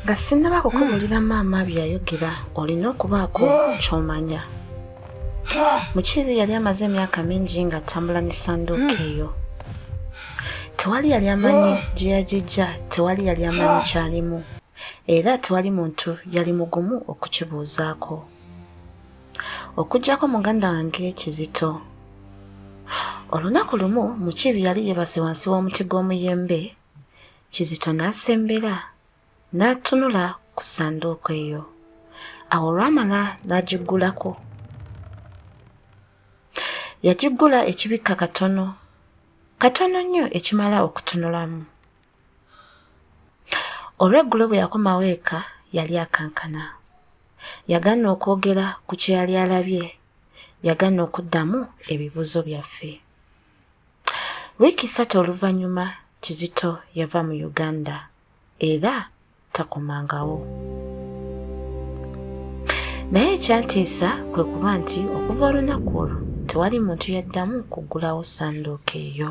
Nga sinnaba kukubuulira maama bye yayogera, olina okubaako ky'omanya. Mukiibi yali amaze emyaka mingi ng'atambula ne ssanduuko eyo. Tewali yali amanyi gye yagijja, tewali yali amanyi kyalimu, era tewali muntu yali mugumu okukibuuzaako. Okuggyako muganda wange Kizito. Olunaku lumu Mukiibi yali yeebase wansi w'omuti gw'omuyembe, Kizito n'asembera n'atunula ku ssanduuko eyo. Awo olwamala n'agiggulako. Yagiggula ekibikka katono, katono nnyo ekimala okutunulamu. Olweggulo bwe yakomawo eka yali akankana. Yagaana okwogera ku kye yali alabye. Yagaana okuddamu ebibuuzo byaffe. Wiiki ssatu oluvannyuma Kizito yava mu Uganda era takomangawo. Naye ekyantiisa kwe kuba nti okuva olunaku olwo tewali muntu yaddamu kuggulawo ssanduuko eyo.